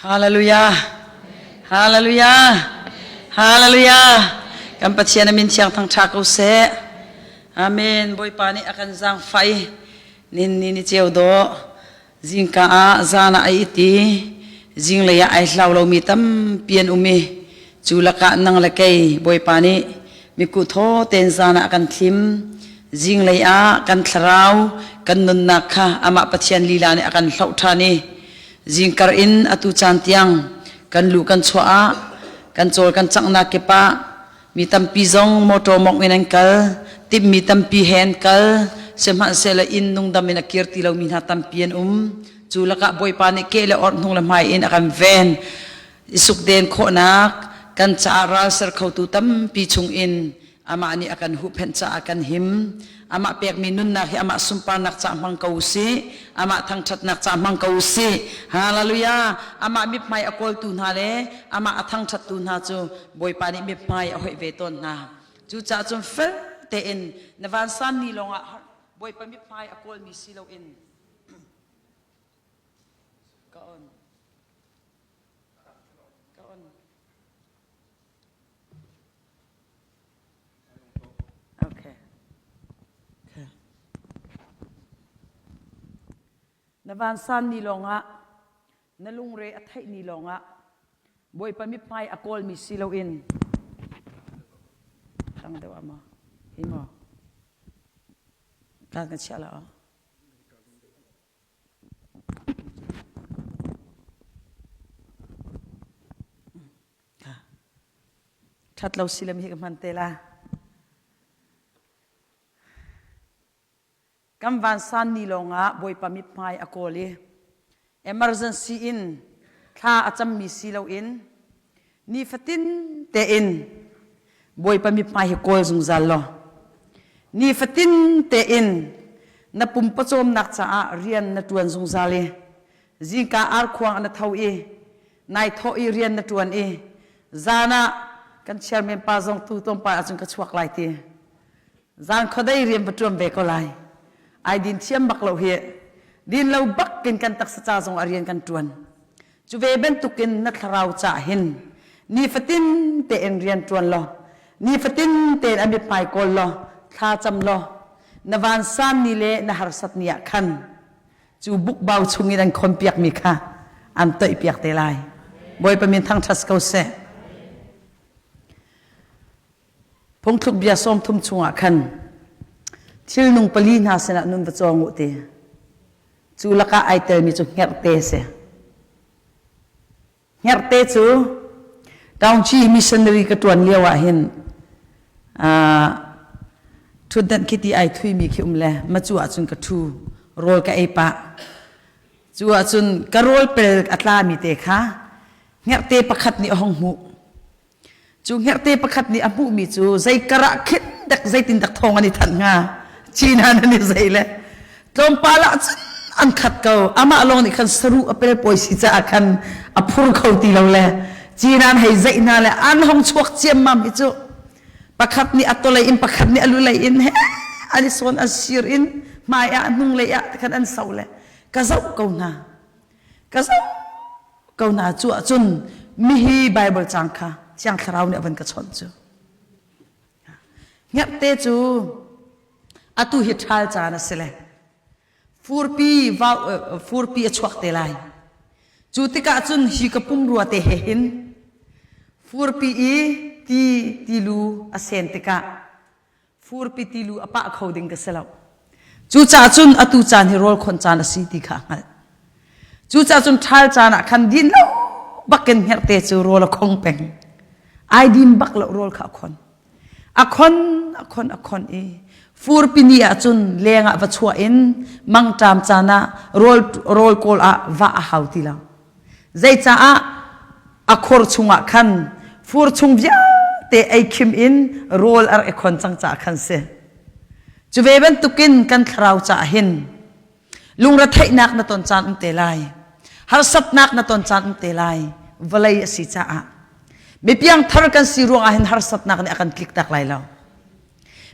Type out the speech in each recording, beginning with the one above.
Hallelujah. Hallelujah. Hallelujah. Kan Pathian a min thiang thangṭha ko seh. Amen. Bawipa nih a kan zaangfah i nin ni ni ceu dawh zingka ah zan ah ai it i zinglei ah ai hlau lomi tampi an um i cu lakah nang le kei Bawipa nih miku thaw tein zan ah a kan thlim. Zinglei ah kan thlarau kan nunnak kha amah Pathian lila nih a kan hloh ṭhan i Zingkar in atu caan tiang kan luh kan chuah ah kan cawl kan canghnak kip ah mi tampi zong motor mawngh in an kal, timhmi tampi he an kal, sihmanhsehlaw inn nungdam in a kir ti lomi hna tampi an um. Cu lakah Bawipa nih keh le orh hnung le hmai in a kan ven. I sukden khawhnak kan caah ral ser khotu tampi chungin Amah nih a kan huhphenh caah kan him. Amah pekmi nunnak hi amah sunparnak caah hmang ko usih. Amah thangṭhatnak caah hmang ko usih. Hallelujah! Amah mithmai a kawltu hna le amah a thangṭhattu hna cu Bawipa nih mithmai a hoih ve tawn hna. Cucaah cun fel tein na vansan ni lawngah Bawipa mithmai a kawlmi si loin ka on. Ka on. Okay. Okay. Na vansan ni lawngah na lungre a theih ni lawngah Bawipa mithmai a kawlmi si loin tang deuh ah maw hi maw kan ka chiah la Ṭhat lo si le mi hi ka hman te la. Kan vansan ni lawngah Bawipa mithmai a kawl i emergency in thla a cammi si loin nifatin tein Bawipa mithmai hi kawl zungzal law nifatin tein na pum pawcawmnak caah rian na ṭuan zungzal i zingka arkhuang na tho i nai thawh i rian na ṭuan i zan ah kan chairman pa zong tu tlawmpal ahcun ka chuak lai ti zan khuadei rian va ṭuan ve ko lai ai din thiam bak lo hi din lo bak in kan taksa ca zong ah rian kan ṭuan cu ve bantukin na thlarau cah hin nifatin tein rian ṭuan law nifatin tein a mithmai kawl law thla cam law na vansan ni le na harsat ni ah khan cu bukbau chungin an khonpiakmi kha an toihpiak te lai. Bawipa min thangṭhat ko seh. Phungthluk bia 30 chungah khan thilnung pali hna sinah nun va cawng u ti. Cu lakah ai telmi cu hngerhte a si. Hngerhte cu Taungchi missionary ka ṭuan lio ah hin ṭhutdanh khi ti ai thuimi khi um le macu ahcun ka ṭhu rawl ka ei pah. Cu ahcun ka rawl pel a tlami te kha hngerhte pakhat nih a hung hmuh. Cu hngerhte pakhat nih a hmuhmi cu zei karah khin dek zeitin dak thawng an i thanh hnga Cina nan i zei le tlawmpal ah cun an khat ko amah lawng nih khan saruh a pel pawi si caah khan a phur kho ti lo le Cina an hei zeih hna le an hong chuak ciammam hi cu pakhat nih a tolei in pakhat nih a lulei in he an i sawn an sir in hmai ah hnunglei ah khan an so le ka zoh ko hna ka zoh ko hna cu ahcun mihi Bible cang kha Thiang Thlarau nih a van ka chawnh cu hngerhte cu atu hi ṭhal caan a si le furpi vau furpi a chuak te lai cu tikah cun hi ka pumrua te he hin furpi i ti tilu a sen tikah Furpi tilu a pah kho ding ka si lo. Cucaah cun atu caan hi rawl khon caan a si ti kha a hngalh. Cucaah cun ṭhal caan ah khan din lo bakin hngerhte cu rawl a khong peng. Ai din bak lo rawl kha a khon. A khon, a khon, a khon i furpi ni ah cun leng ah va chuah in mangṭam caan ah rawl, rawl kawl ah va a hau ti lo. Zeicaah a khor chungah khan fur chung vialte ei khim in rawl a rak i khon cang caah khan si. Cu ve bantukin kan thlarau caah hin lungretheihnak na ton caan um te lai. Harsatnak na ton caan um te lai. Vawlei a si caah. Mipiangthar kan si ruangah hin harsatnak nih a kan tlik tak lai lo.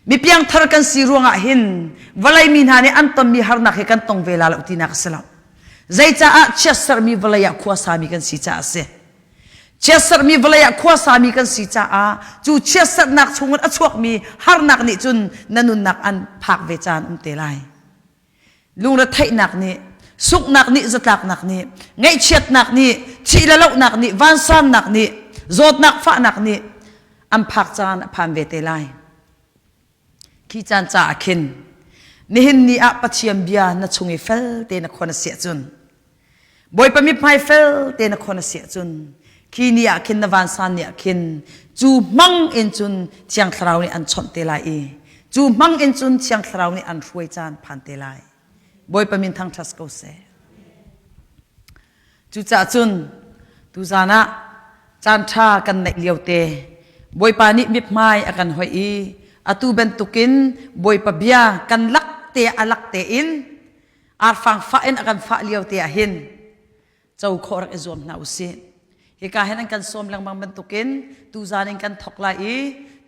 Mipiangthar kan si ruangah hin vawlei mi hna nih an tonmi harnak hi kan tong ve la lo tinak a si lo. Zeicaah chiatserhmi vawlei ah khuasami kan si caah a si. Chiatserhmi vawlei ah khuasami kan si caah cu chiatserhnak chungin a chuakmi harnak nih cun na nunnak an phak ve caan um te lai. Lungretheihnak nih, sunghnak nih, zatlaknak nih, ngaihchiatnak nih, thih le lohnak nih, vansannak nih, zawtnak fahnak nih an phak caan a phan ve te lai. Khi caan caah khin nihin ni ah Pathian bia na chung i fel te na khon a si ahcun Bawipa mithmai fel te na khon a si ahcun khi ni ah khin na vansan ni ah khin cu hmang in cun Thiang Thlarau nih an chawnh te lai i cu hmang in cun Thiang Thlarau nih an hruai caan phan te lai. Bawipa min thangṭhat ko seh. Cucaah cun tuzan ah caanṭha kan neih lio te Bawipa nih mithmai a kan hoih i atu bantukin Bawipa bia kan lak te a lak tein arfang fah in a kan fah lio te ah hin co khawh rak i zuam hna usih. Hika hin an kan sawm lengmang bantukin tuzan in kan thok lai i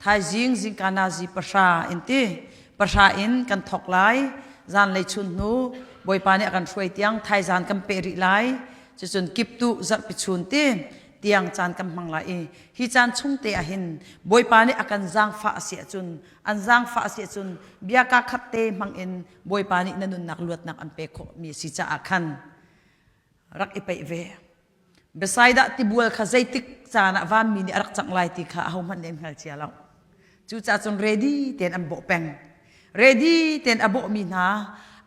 thaizing zingka nazi pahra in ti pahra in kan thok lai zanlei chun hnu Bawipa nih a kan hruai tiang thaizan kan peh rih lai cucun kiptu zarhpi chun ti tiang caan kan hmang lai i hi caan chung te ah hin Bawipa nih a kan zaangfah a si ahcun an zaangfah a si ahcun bia kaa khat te hmang in Bawipa nih na nunnak luatnak an pek khawh mi a si caah khan rak i peih ve. Bethsaida tibual kha zeitik caan ah vanmi nih a rak cangh lai ti kha ahohmanh nih an hngal cia lo. Cucaah cun ready tein an bawh peng. Ready tein a bawhmi hna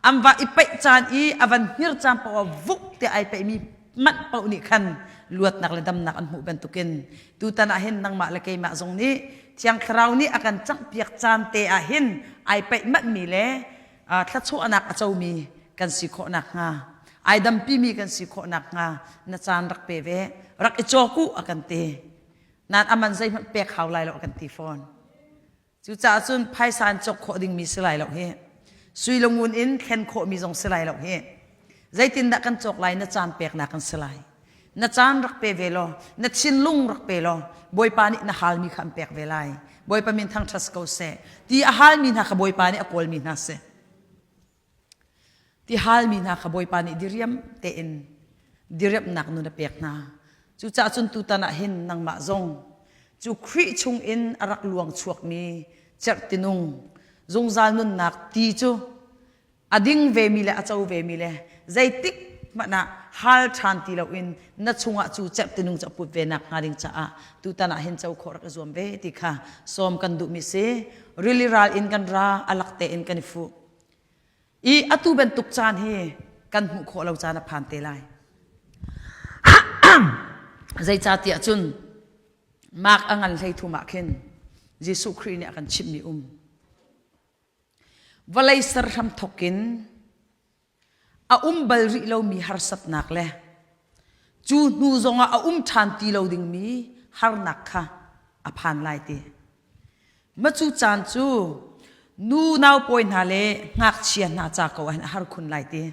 an va i paih caan i a van hngir caan paoh ah vuk te ai paihmi manh paoh nih khan luatnak le damnak an hmuh bantukin tutan ah hin nangmah le keimah zong nih Thiang Thlarau nih a kan canghpiak caan te ah hin ai paih manhmi le thluachuahnak a comi kan si khawh nakhnga ai dampimi kan si khawh nakhnga na caan rak pe ve rak i cawk u a kan ti nan aman zeihmanh pek hau lai lo a kan ti fawn cucaah cun phaisa in cawk khawh dingmi si lai lo hi sui le ngun in thlen khawhmi zong si lai lo hi zeitindah kan cawk lai na caan peknak kan si lai Na caan rak pe ve law, na thinlung rak pe law, Bawipa nih na halmi kha an pek ve lai. Bawipa min thangṭhat ko seh. Ti a halmi hna kha Bawipa nih a kawlmi hna si. Ti halmi hna kha Bawipa nih diriam tein diriamnak nun a pek hna. Cucaah cun tutan ah hin nangmah zong cu Khrih chungin a rak luang chuakmi cerhtinung zungzal nunnak ti cu a ding vemi le a co vemi le zeitik hmanh ah hal ṭhan ti loin na chungah cu cerhtinung cu a put ve nak hnga ding caah tutan ah hin co khawh rak i zuam ve ti kha sawm kan duhmi si rili ral in kan ra a lak tein kan i fuh i atu bantuk caan hi kan hmuh khawh lo caan a phan te lai zeicahtiah cun Mark a ngan hlei thum ah khin Jesuh Khrih nih a kan chimhmi um Vawlei ser hramthawk in a um bal rih lomi harsatnak le cu hnu zongah a um ṭhan ti lo dingmi harnak kha a phan lai ti. Ma cu caan cu nu naupawi hna le ngakchia hna ca ko ah hin a har khun lai ti.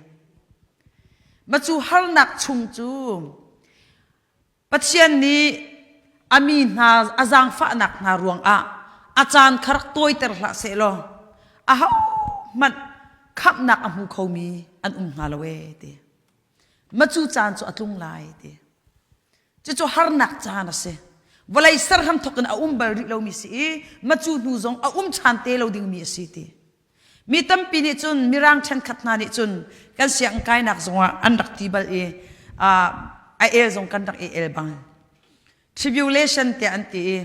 Ma cu harnak chung cu Pathian nih a mi hna a zaangfahnak hna ruangah a caan kha rak tawiter hlah sehlaw ahohmanh khamhnak a hmu khomi an um hnga lo ee ti. Ma cu caan cu a tlung lai ti. Cucu harnak caan a si. Vawlei ser hramthawk in a um bal rih lomi si i ma cu hnu zong a um ṭhan te lo dingmi a si ti. Mi tampi nih cun Mirang ṭhenkhat hna nih cun kan sianginn kainak zongah an rak ti bal i a el zong kan rak i el bang. Tribulation tiah an ti i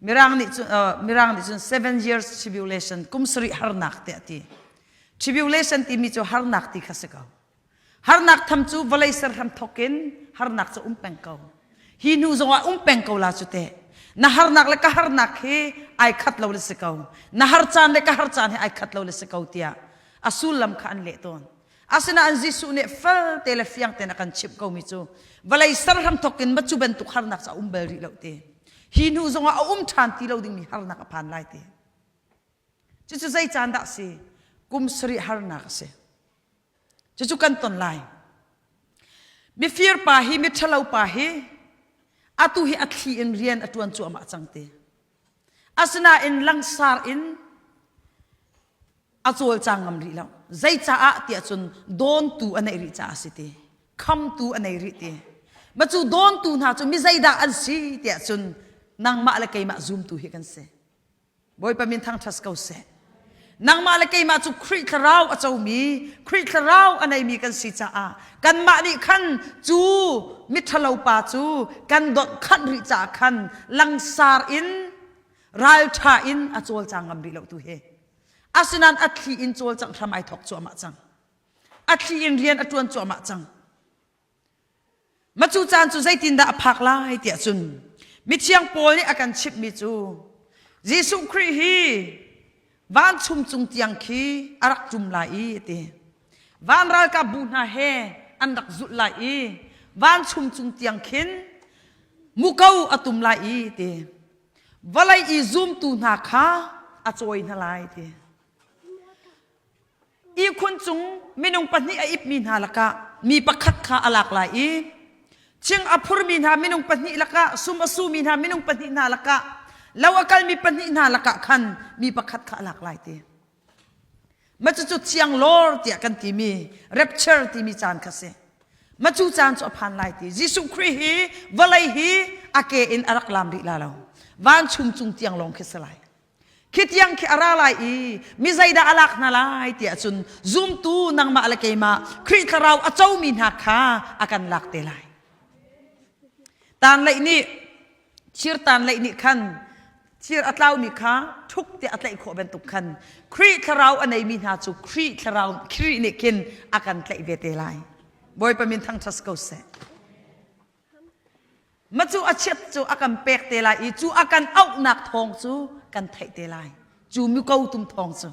Mirang nih cun, Mirang nih cun seven years tribulation kum sarih harnak tiah a ti. Tribulation timi cu harnak ti kha si ko. Harnak tham cu vawlei ser hram thawk in harnak cu um peng ko. Hi hnu zongah um peng ko la cu teh. Na harnak le ka harnak hi ai khat lo le si ko. Na har caan le ka har caan hi ai khat lo le si ko tiah a sullam kha an leh tawn. Asinain Jesuh nih fel te le fiang tein a kan chimh komi cu vawlei ser hram thawk in macu bantuk harnak cu a um bal rih lo ti. Hi hnu zongah a um ṭhan ti lo dingmi harnak a phan lai ti. Cucu zei caan dah si? Kum sarih harnak a si. Cucu kan ton lai. Mifir pa hi miṭhalo pa hi atu hi a thli in rian a ṭuan cuahmah cang ti. Asinain langsar in a cawlcang ngam rih lo. Zeicaah tiah cun dawntu a neih rih caah a si ti. Khamtu a nei rih ti. Ma cu dawntu hna cu mi zeidah an si tiah cun nangmah le keimah zumtu hi kan si. Bawipa min thangṭhat ko seh. Nangmah le keimah cu Khrih thlarau a comi, Khrih thlarau a neimi kan si caah kanmah nih khan cu miṭhalo pa cu kan donh khanh rih caah khan langsar in ralṭha in a cawlcang ngam rih lo tu hi. Asinain a thli in cawlcangh hram ai thawk cuahmah cang. A thli in rian a ṭuan cuahmah cang. Macu caan cu zeitindah a phak lai tiah cun mithiang Paul nih a kan chimhmi cu Jesuh Khrih hi vanchum cung tiang khi a rak ṭum lai i a ti. Van ralkap bu hna he an rak zulh lai i vanchum cung tiang khin muko a tum lai i a ti. Vawlei i zumtu hna kha a cawi hna lai ti. Ihkhun cung minung pahnih a ipmi hna lakah mi pakhat kha a lak lai i thing a phurmi hna minung pahnih lakah sum a sumi hna minung pahnih hna lakah lo a kalmi pahnih hna lakah khan mi pakhat kha a lak lai ti. Mah cucu thiang lawr tiah kan timi rapture timi caan kha si. Mah cu caan cu a phan lai ti. Jesuh Khrih hi vawlei hi a ke in a rak lam rih la lo. Vanchum cung tiang lawng khi si lai. Khi tiang khi a ra lai i mi zeidah a lak hna lai tiah cun zumtu nangmah le keimah Khrih thlarau a comi hna kha a kan lak te lai. Tanleih nih thir tanleih nih khan thir a tlaumi kha ṭhuk tiah a tlaih khawh bantuk khan Khrih thlarau a neimi hna cu Khrih thlarau Khrih nih khin a kan tlaih ve te lai. Bawipa min thangṭhat ko seh. Ma cu a chiat cu a kan pek te lai i cu a kan auhnak thawng cu kan theih te lai. Cu muko tum thawng cu.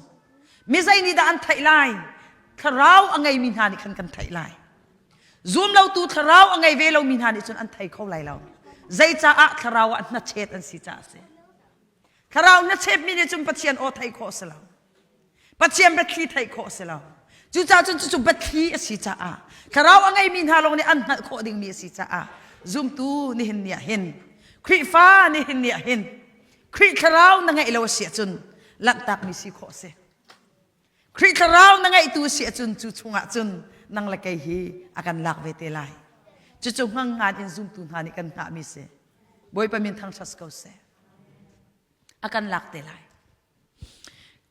Mi zei nih dah an theih lai? Thlarau a ngeimi hna nih khan kan theih lai. Zumlotu thlarau a ngei ve lomi hna nih cun an thei kho lai lo. Zeicaah thlarau ah hnachet an si caah a si. Thlarau hnachetmi nih cun Pathian aw theih khawh a si lo. Pathian biathli theih khawh a si lo. Cucaah cun cucu biathli a si caah thlarau a ngeimi hna lawng nih an hngalh khawh dingmi a si caah zumtu nihin ni ah hin Khrihfa nihin ni ah hin Khrih thlarau na ngeih lo a si ahcun lanhtakmi si khawh a si. Khrih thlarau na ngeihtu a si ahcun cu chungah cun nang le kei hi a kan lak ve te lai. Cucu hmangngan in zumtu hna nih kan hngahmi si. Bawipa min thangṭhat ko seh. A kan lak te lai.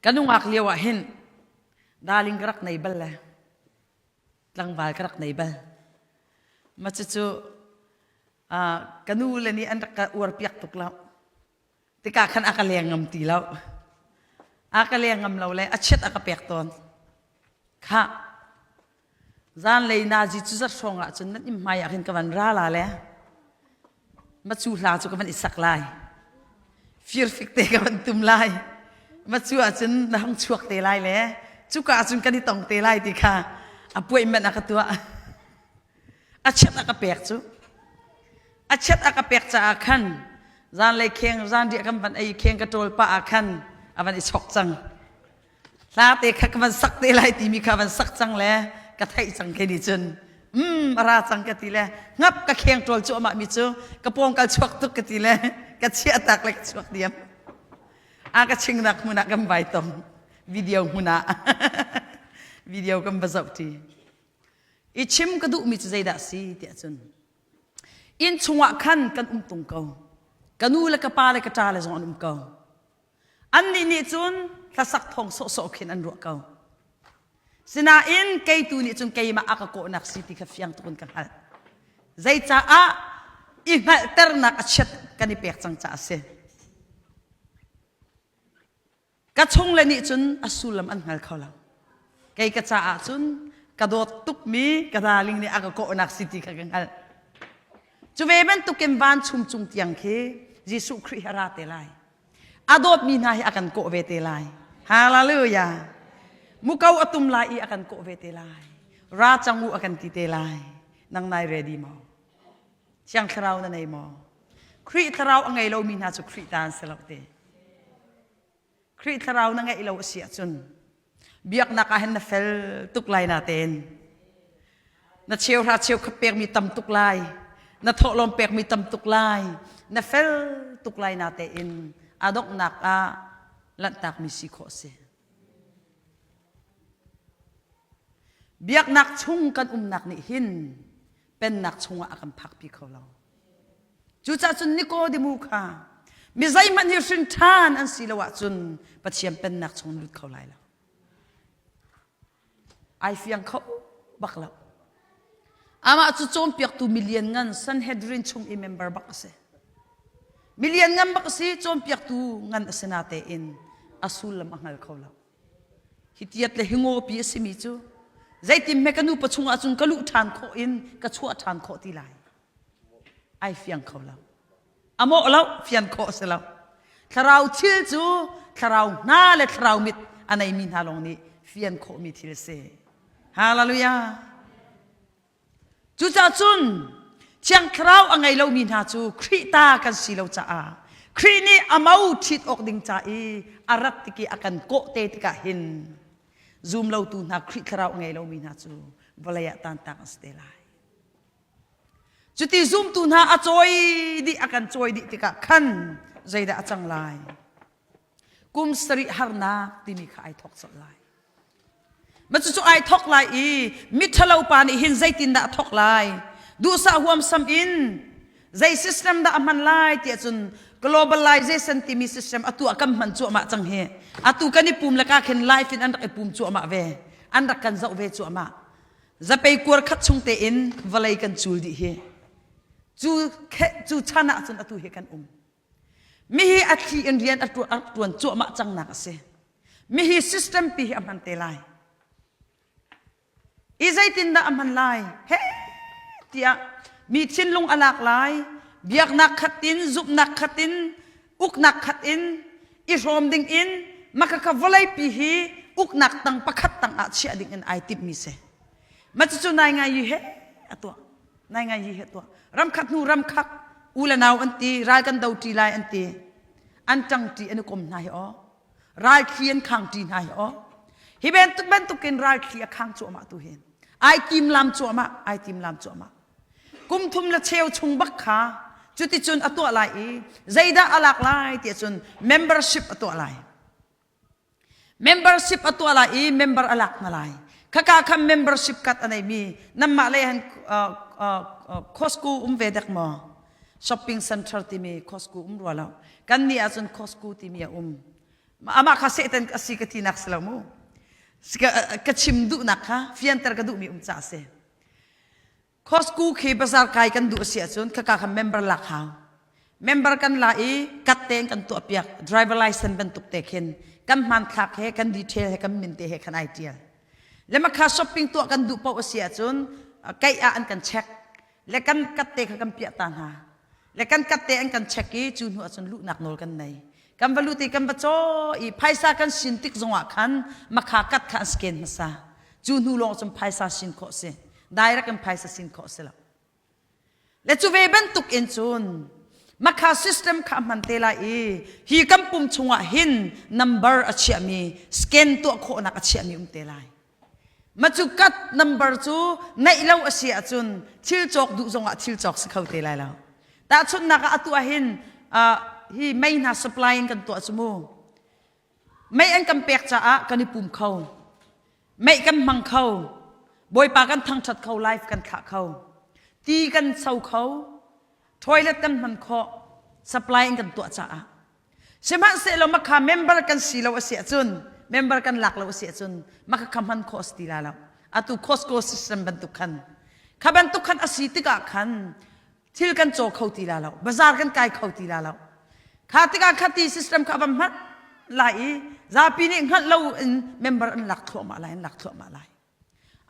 Ka nungak lio ah hin darling ka rak nei bal le tlangval ka rak nei bal. Ma cucu ka nu le nih an rak ka uar piak tuk lo. Tikah khan a ka leng ngam ti lo. A ka leng ngam lo le a chiat a ka pek tawn. Khah Zanlei nazi cu zat hrawng ah cun nan inn hmai ah khin ka van ra la le macu hla cu ka van i sak lai. Firfik te ka van tum lai. Macu ah cun na hung chuak te lai le cuka ah cun kan i tong te lai ti kha appointment a ka tuah. A chiat a ka pek cu. A chiat a ka pek caah khan zanlei kheng zanriah kan van ei kheng ka ṭawl pah ah khan a van i chok cang. Hla te kha ka van sak te lai timi kha van sak cang le ka theih cang ke nih cun um a ra cang ka ti le ngap ka kheng ṭawl cuahmah mi cu ka pawng kal chuak tuk ka ti le ka chiah tak le ka chuak diam. A ka chingnak hmun ah kan vai tong video hmun ah video kan va zoh ṭi. I chim ka duhmi cu zeidah si tiah cun inn chungah khan kan um tung ko. Ka nu le ka pa le ka ṭa le zong an um ko. Annih nih cun hlasak thawng sawhsawh khin an ruah ko. Sinain keitu nih cun keimah a ka kawhnak si ti kha fiang tuk in ka hngalh. Zeicaah i hngalhternak a chiat kan i pek cang caah a si. Ka chungle nih cun a sullam an hngal kho lo. Kei ka caah cun ka dawt tukmi ka darling nih a ka kawhnak si ti kha ka hngalh. Cu ve bantukin vanchum cung tiang khi Jesuh Khrih hi a ra te lai. A dawtmi hna hi a kan kawh ve te lai. Hallelujah. Muko a tum lai i a kan kawh ve te lai. Ra cang u a kan ti te lai. Nang nai ready maw? Thiang Thlarau na nei maw? Khrih Thlarau a ngei lomi hna cu Khrih ta an si lo te. Khrih thlarau na ngeih lo a si ahcun biaknak ah hin na fel tuk lai natein na cheuhra cheukhat pekmi tam tuk lai na thawhlawm pekmi tam tuk lai na fel tuk lai natein a donghnak ah lanhtakmi si khawh a si biaknak chung kan umnak nih hin. Pennak chungah a kan phakpi kho lo. Cucaah cun Nikodemu kha mi zeihmanh hi hrin ṭhan an si lo ahcun Pathian pennak chung lut kho lai lo. Ai fiang kho bak lo. Amah cu cawnpiaktu milian ngan Sanhedrin chung i member bak a si. Milian ngan bak a si, cawnpiaktu ngan a si natein a sullam a hngal kho lo. Hi tiat le hi ngawpi a simi cu zeitin hme ka nupa chungah cun ka luh ṭhan khawh in ka chuah ṭhan khawh ti lai. Ai fiang kho lo. A mawh lo, fian khawh a si lo. Thlarau thil cu thlarau hna le thlarau mit a neimi hna lawng nih fian khawhmi thil a si. Hallelujah. Cucaah cun Thiang Thlarau a ngei lomi hna cu Khrih ta kan si lo caah Khrih nih a mo ṭhit awk ding ca i a rat tik i a kan kawh te tikah hin zum lotu hna Khrih Thlarau a ngei lomi hna cu vawlei ah tantak an si te lai. Cuti zumtu hna a cawi dih a kan cawi dih tikah khan zeidah a cang lai? Kum sarih harnak timi kha ai thawk colh lai. Mah cucu ai thawk lai i miṭhalo pa nih hin zeitindah a thawk lai? Duhsah huamsam in zei system dah a hman lai tiah cun globalization timi system atu ah kan hman cuahmah cang hi. Atu kan i pum le ka khin live in an rak i pum cuahmah ve. An rak kan zoh ve cuahmah. Zapei kuar khat chung tein vawlei kan cul dih hi. Cu cu chan ah cun atu hi kan um. Mihi a thli in rian a ṭuan cuahmah cangnak a si. Mihi system pi hi a hman te lai. I zeitindah a hman lai? He tiah mi thinlung a lak lai, biaknak khat in, zumhnak khat in, uknak khat in, i hrawm ding in, makaka vawleipi hi uknak tang pakhat tang ah chiah ding in ai timhmi si. Ma cucu nai ngai yi he a tuah. Nai ngai hi he tuah. Ram khat hnu ram khat u le nau an ti, ral kan do ṭi lai an ti. An ṭang ṭi an i kom hna hi aw. Ral thli an khang ṭi hna hi aw. Hi bantuk bantukin ral thli a khang cuahmah tu hin. Ai tim lam cuahmah, ai tim lam cuahmah. Kum thum le cheu chung bak kha cuticun a tuah lai i zeidah a lak lai tiah cun membership a tuah lai. Membership a tuah lai i member a lak hna lai. Khaka khan membership card a neimi nanmah lei han Costco um ve dek maw? Shopping center timi Costco um rua lo. Kan nih ahcun Costco timi a um. Amah kha Satan a si ka tinak si lo mu. Ka chim duhnak kha fianter ka duhmi um ca a si. Costco khi bazar kai kan duh a si ahcun khaka kha member lak hau. Member kan la i kat tein kan tuah piak driver license bantuk te khin kan hmanthlak he kan detail he kan min te he khan ai tial. Le makha shopping tuah kan duh paoh a si ahcun keih ah an kan check. Le kan kat te kha kan piah ta hna. Le kan kat te an kan check i cu hnu ahcun luhnak nawl kan nei. Kan va lut i kan va caw i phaisa kan sin tik zongah khan makha kat kha an scan hmasa. Cu hnu lawng cun phaisa sin khawh si. Direct in phaisa sin khawh si lo. Le cu ve bantuk in cun makha system kha hman te lai i hi kan pum chungah hin number a chiahmi scan tuah khawhnak a chiahmi um te lai. Ma cu kat number cu neih lo a si ahcun thil cawk duh zongah thil cawk si kho te lai lo. Tahchunhnak ah atu ah hin hi mei hna supply in kan tuah cu mu. Mei an kan pek caah kan i pum kho. Mei kan hmang kho. Bawipa kan thangṭhat kho, life kan thlah kho. Ti kan so kho. Toilet kan hman khawh. Supply in kan tuah caah. Sihmanhsehlaw makha member kan si lo a si ahcun member kan lak lo a si ahcun makha kha hman khawh a si ti lai lo. Atu Costco system bantuk khan kha bantuk khan a si tikah khan thil kan caw kho ti la lo bazaar kan kai kho ti la lo kha tikah kha ti system kha a van hman lai i zapi nih hngalh lo in member an lak thluahmah lai an lak thluahmah lai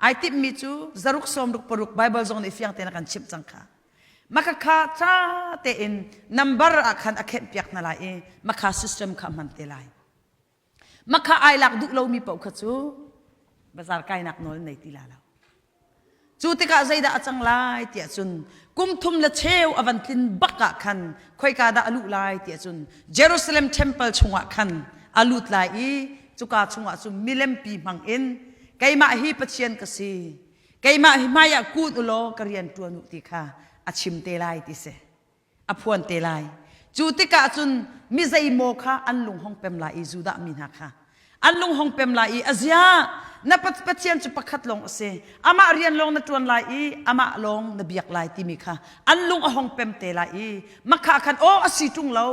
Ai timhmi cu zaruk sawmruk paruk Bible zong nih fiang tein a kan chimh cang kha. Makha tha tein number ah khan a khenh piak hna lai i makha system kha a hman te lai. Makha ai lak duh lomi paoh kha cu bazar kainak nawl nei ti la lo. Cu tikah zeidah a cang lai tiah cun kum thum le cheu a van tlin bak ah khan khoika dah a luh lai tiah cun Jerusalem temple chungah khan a lut lai i cuka chungah cun milempi hmang in keimah hi Pathian ka si keimah hi hmaiah kun u law ka rian ṭuan u ti kha a chim te lai ti si a phuan te lai cu tikah cun mi zeimaw kha an lung hong pem lai i Judah mi hna kha. An lung hong pem lai i a zia na Pathian cu pakhat lawng a si. Amah rian lawng na ṭuan lai i amah lawng na biak lai timi kha an lung a hong pem te lai i makha khan aw a si ṭung lo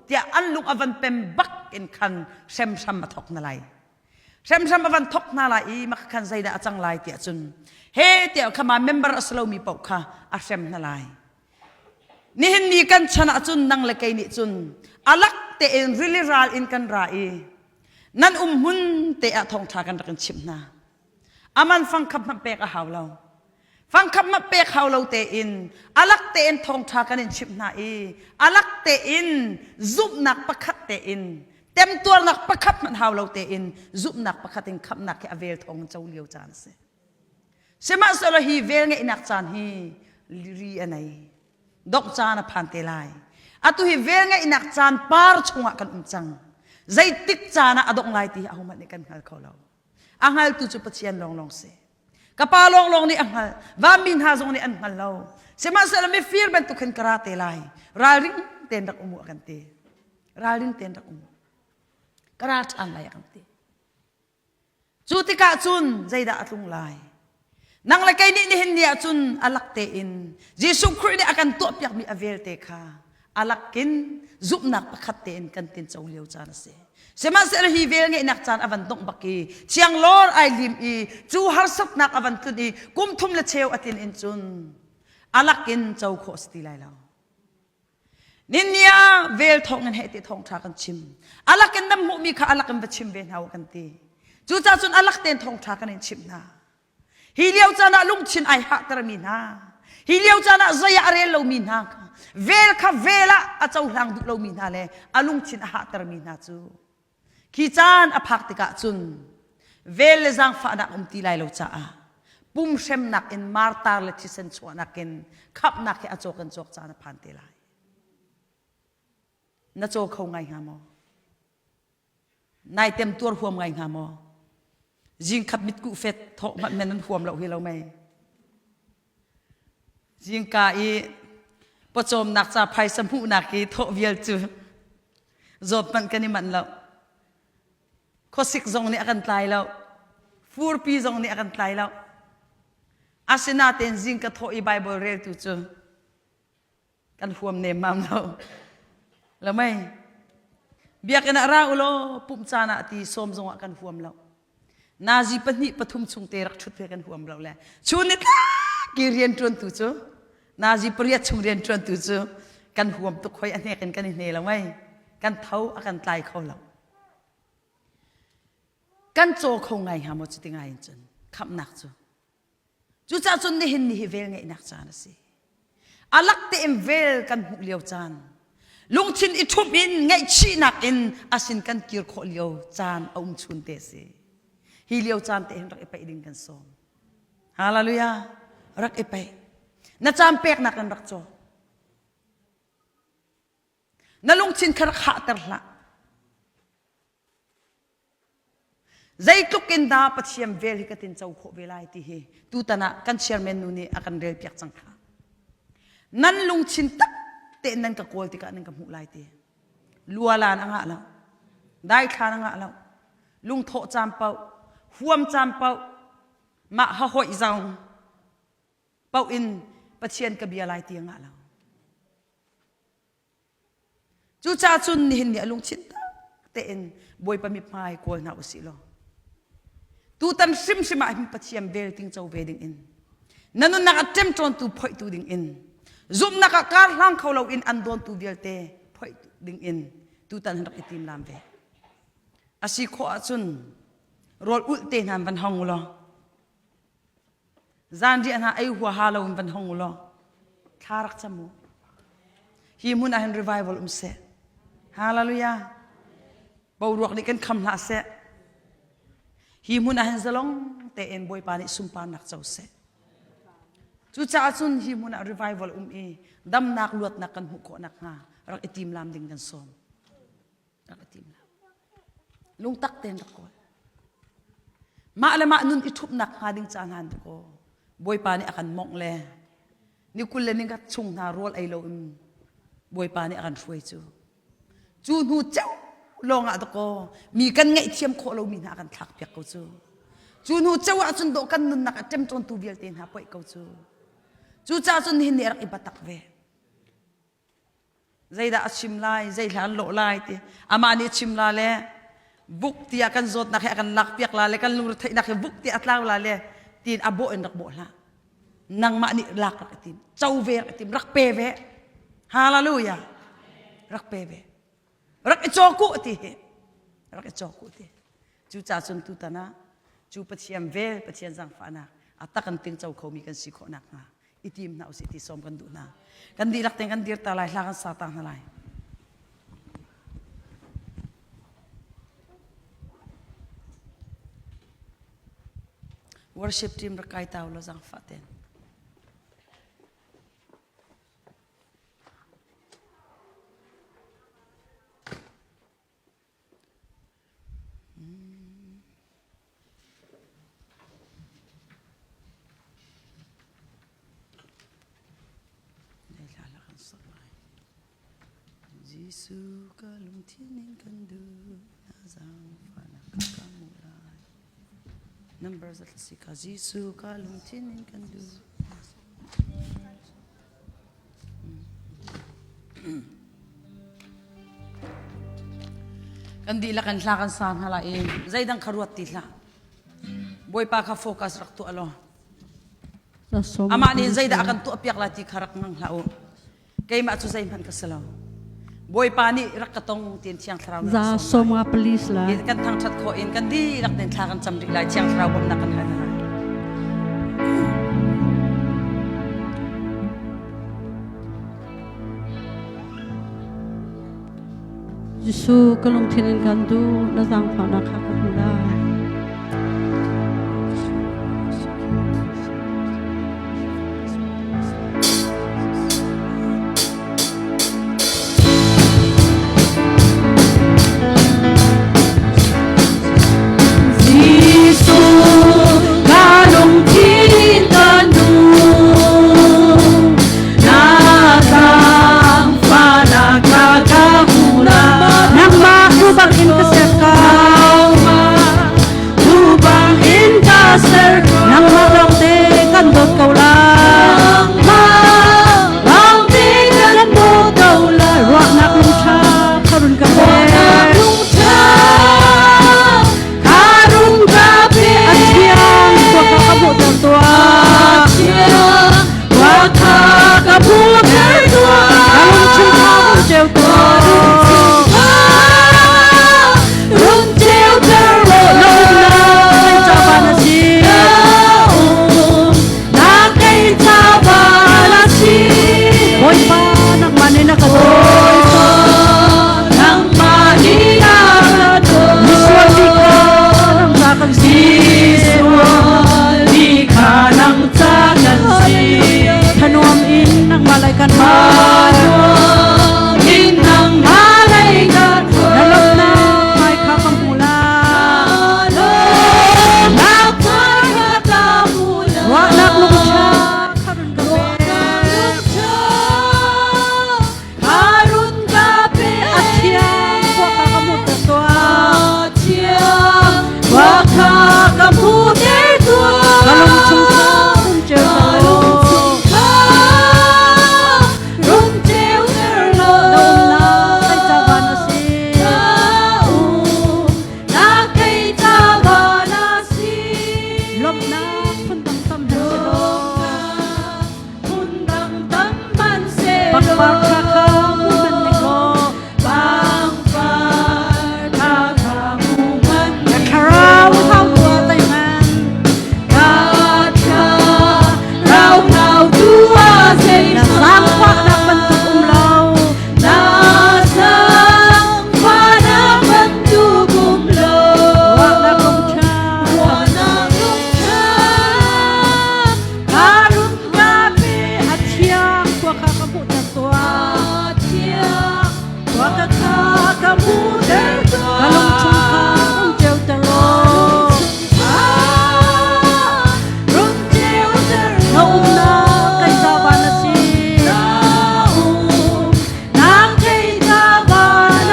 tiah an lung a van pem bak in khan hremhram a thok na lai. Hremhram a van thok hna lai i makha khan zeidah a cang lai tiah cun he tiah khama member a si lomi paoh kha a hrem hna lai. Nihin ni kan chan ahcun nang le kei nih cun alak tein rili ral in kan ra i nan um hmun te ah thawngṭha kan rak in chimh hna. Aman fangkhap hmanh pek a hau lo. Fangkhap hmanh pek hau lo tein alak tein thawngṭha kan in chimh hna i alak tein zumhnak pakhat tein temtuarnak pakhat hmanh hau lo tein zumhnak pakhat in khamhnak hi a vel thawng in co lio caan a si. Sihmanhsehlaw hi velngeihnak caan hi ri a nei. Dongh caan a phan te lai. Atu hi velngeihnak caan par chungah kan um cang. Zeitik caan ah a dongh lai ti hi ahohmanh nih kan hngal kho lo. A hngaltu cu Pathian lawnglawng si. Ka pa lawnglawng nih a hngalh. Vanmi hna zong nih an hngal lo. Sihmanhsehlaw mifir bantuk hin ka ra te lai. Ralring tein rak um u a kan ti. Ralring tein rak um u. Ka ra ṭhan lai a kan ti. Cu tikah cun zeidah a tlung lai? Nang le kei nih nihin ni ah cun a lak tein Jesuh Khrih nih a kan tuahpiakmi a velte kha a lakin zumhnak pakhat tein kan tinco lio caan a si. Sihmanhsehlaw hi vel ngeihnak caan a van dongh bak i thianglawr ai lim i cu harsatnak a van tlun i kum thum le cheu a tlin in cun a lakin co khawh a si ti lai lo. Ninnia vel thawng in heh ti thawngṭha kan chim. Alak in nan hmuhmi kha alak in va chim ve hna u kan ti. Cucaah cun alak tein thawngṭha kan in chimh hna. Hi lio caan ah lungthin ai hahtermi hna, hi lio caan ah zei ah a rel lomi hna kha, vel kha vel ah a cohlang duh lomi hna le a lungthin a hahtermi hna cu khi caan a phak tikah cun vel le zaangfahnak um ti lai lo caah pum hremnak in martar le thisen chuahnak in khamhnak hi a cawk in cawk caan a phan te lai. Na caw kho ngai hnga maw? Nai tem tuar huam ngai hnga maw? Zingkhat mitkuh fet thawh hmanh men an huam lo hi lo mei. Zingka i pawcawmnak ca phaisa hmuhnak i thawh vial cu zawt hmanh kan i manh lo. Khuasik zong nih a kan tlai lo. Furpi zong nih a kan tlai lo. Asinain zing ka thawh i Baibal reltu cu kan huam nemmam lo. Lo mei. Biakinn ah ra u law pumh caan ah ti sawm zong ah kan huam lo. Nazi pahnih pathum chung te rak ṭhut ve kan huam lo le chun ni ki rian ṭuantu cu nazi pariat chung rian ṭuantu cu kan huam tuk hoi a hnek in kan i hne lo mei kan tho a kan tlai kho lo. Kan caw kho ngai hnga maw cuti ngai in cun khamhnak cu. Cucaah cun nihin ni hi vel ngeihnak caan a si. A lak tein vel kan hmuh lio caan, lungthin i ṭhumh in ngaihchihnak in a sin kan kir khawh lio caan a um chun te a si. Hi lio caan te hin rak i paih ding kan sawm. Hallelujah. Rak i paih. Na caan peknak in rak caw. Na lungthin kha rak hahter hlah. Zeitluk in dah Pathian vel hi ka tin co khawh ve lai ti hi tutan ah kan chairman nu nih a kan rel piak cang kha. Nan lungthin tak tein nan ka kawl tikah nan ka hmuh lai ti. Lualan a ngah lo. Daithlan a ngah lo. Lungthawh caan paoh, huam caan paoh, mah hahoih zong paoh in Pathian ka bia lai ti a ngah lo. Cucaah cun nihin ni a lungthin tak tein Bawipa mithmai kawl hna usih law tutan hrimhrim ah hin Pathian vel tingco ve ding in na nunnak ah ṭemṭawntu phoihtu ding in zumhnak ah kar hlang kho loin an dawntu vialte phoih ding in tutan hin rak i tim lam ve. A si khawh ahcun rawl ulh te hna van hong u law Zanriah hna ei huaha lo in van hong u law thla rak cam u. Hi hmun ah hin revival um seh. Hallelujah. Boruak nih kan kham hlah seh. Hi hmun ah hin zalong tein Bawipa nih sunparnak co seh. Cucaah cun hi hmun ah revival um i damnak luatnak kan hmuh khawh nakhnga rak i tim lam ding kan sawm. Rak i tim lam. Lungtak tein rak kawl. Mah le mah nun i ṭhupnak hnga ding ca hna an kaw Bawipa nih a kan mawngh le ni 20 le ni khat chung hna rawl ei loin Bawipa nih a kan hruai cu. Cu hnu ceu. lawng ah dakaw mi kan ngaihthiam khawh lomi hna kan thlak piak ko cu. Cu hnu ceu ah cun dawh kan nunnak a ṭemṭawntu vialte hna poih ko cu. Cucaah cun nihin ni a rak i batak ve. Zeidah a chim lai, zei hla an lawh lai ti. Amah nih a chim la le buk tiah kan zawtnak he a kan lakpiak la le kan lungretheihnak he buk tiah a tlau la le tiin a bawh in rak bawh hlah. Nangmah nih lak rak i tim, co ve rak i tim, rak pe ve. Hallelujah. Rak pe ve. Rak i caw ku ti hi. Rak i caw ku ti. Cucaah cun tutan ah cu Pathian vel, Pathian zaangfahnak a tak an tingco khomi kan si khawh nakhnga i tim hna usih ti sawm kan duh hna. Kan dihlak tein kan dir ta lai, hla kan sa ta hna lai. Worship team rak kai ta u law zaangfah tein. Jesuh ka lungthin in kan duh na zaangfahnak ka ka hmuh lai. Number zat si ka Jesuh ka lungthin in kan duh. Kan dihlak in hla kan sa hna lai i zeidang kha ruat ti hlah. Bawipa kha focus rak tuah law. Amah nih zeidah a kan tuahpiak lai ti kha rak ngang hlah u. Keimah cu zeihmanh ka si lo. Bawipa nih rak ka tong tiin Thiang Thlarau Za sawm nga please la. Kan thangṭhat khawh in kan dihlak tein thla kan cam rih lai. Thiang Thlarau bawmhnak kan hal hna lai. Jesuh ka lungthin in kan duh na zaangfahnak kha ka hmu lai. Nangmah tu bang in ka ser ka tu bang in ka ser nangmah lawng te kan dawt ko la lawng te kan dawt ko la ruahnak lungṭha kharun ka pe a thiang khua kha ka hmuhter tuah ka lungchung kha rung ceu tuah na umnak kei ca van a si Bawipa nangmah nih na ka dawt Misual mi kha nang ca kan si. Thanuam in nangmah lai kan Na lawmhnak hmai kha ka hmu lai. Ruahnak lungṭha kha run ka pe. A thiang khua kha ka hmuhter tuah. Ka lung chung kha run ceuter law. Na umnak kei ca van a si. Lawmhnak phundang tam hman selaw. Pangpar kha kha mu hman ning law. Na thlarau thau tua tai hman. Na zaangfahnak bantuk um lo. Ruahnak lungṭha. A thiang khua kha ka hmuhter tuah. Ka lungchung kha rung ceuter law. Na umnak kei ca van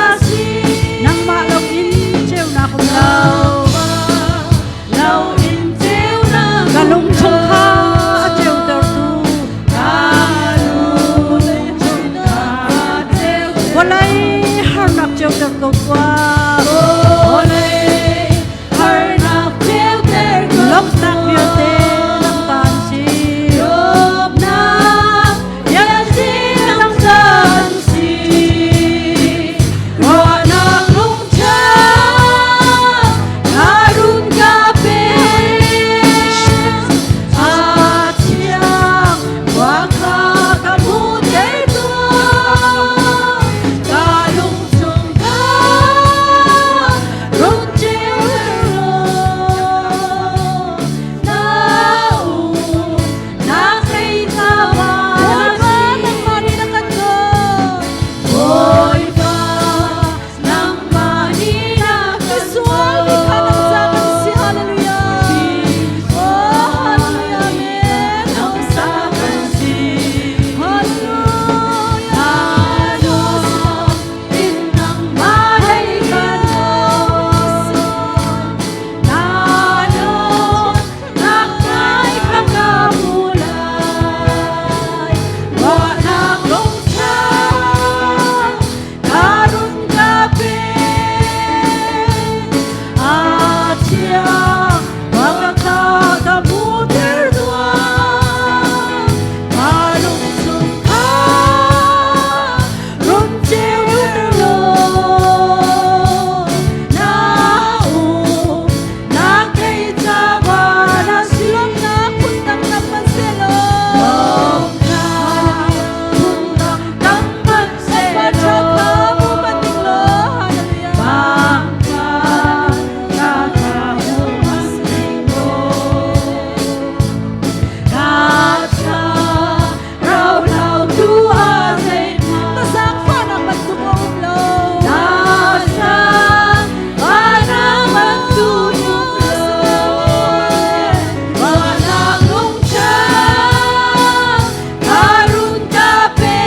a si. Nangmah Vawlei harnak ceuter ko tuah. Vawlei harnak ceuter ko. Lawmhnak vialte nang ta an si. Lawmhnak vialte nang ta an si. Ruahnak lungṭha na run ka pe. A thiang khua kha ka hmuhter tuah. Ka lung chung kha run ceuter law. Na um na thei ta Bawipa, nangmah nih na kan dawt. Bawipa, nangmah nih na kan Misual mi kha nang ca kan si. Hallelujah. Oh, hallelujah. Amen. Nang sa kan si. Hallelujah. In nangmah hei kan Nano nak nai kham ka mu lai. Ruahnak lungṭha ka run ka pe. A thiang khua kha ka hmuhter tuah. Ka lung chung kha run ceuter law. Na um na thei ca van a si. Lawmhnak phundang nam hmanhsehlaw. Lawmhnak phundang tam Pa ṭha kha hmu hmanh law. Hallelujah. Bangka ka ka hmu hmanh law. Ka cha rau lau tu a zeihmanh. Na zaangfahnak bantuk a um lo. Na zaangfahnak bantuk um lo. Ruahnak lungṭha ka run ka pe.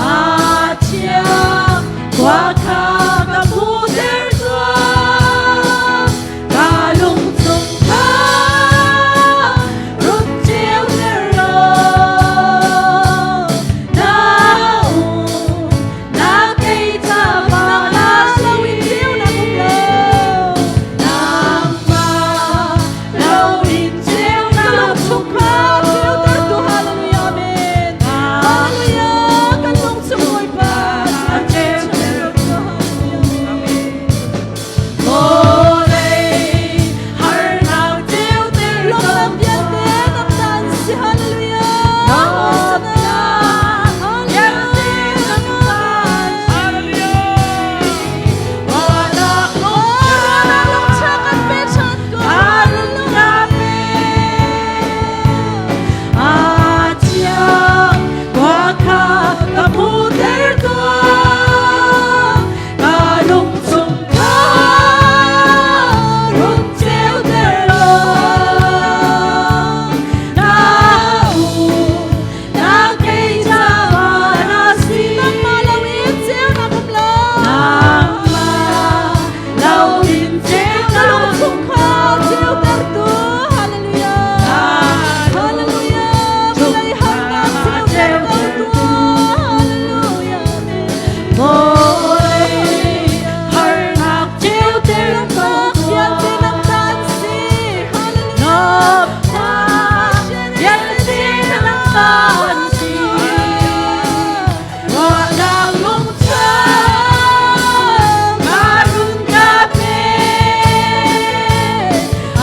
A thiang khua kha ka hmuhter tuah. Ka lung chung kha run ceuter law. Na um na kei ca van a Nangmah loin si. ceunak um lo. Nangmah loin Ka ceunak lung chung kha ceuter tu. Hallelujah. Amen. Hallelujah. Kan lung chung Bawipa. Ceuter Hallelujah. Vawlei harnak ceuter Lawmhnak vialte nang ta an si. Hallelujah. Lawmhnak vialte nang ta an si. Ruahnak Oh, lungṭha kan pe ṭhan ko. Hallelujah. A thiang khua kha ka hmuhter tuah. Ka lung chung kha run ceuter law. Na um na kei ca van a si. Nangmah loin ceunak um lo. Nangmah loin Ka lung ceunak chung kha ceuter tu. Hallelujah. Hallelujah. Vawlei harnak ceuter ko tuah. Hallelujah. Amen. Vawlei harnak ceuter ko Lawmhnak vialte nang ta an si. Hallelujah. Lawmhnak vialte nang ta an si. Ruahnak lungṭha ka run ka pe.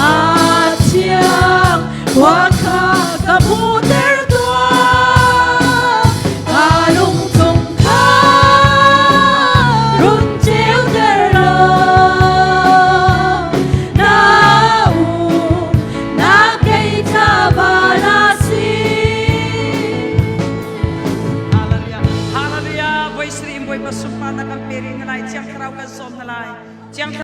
A thiang khua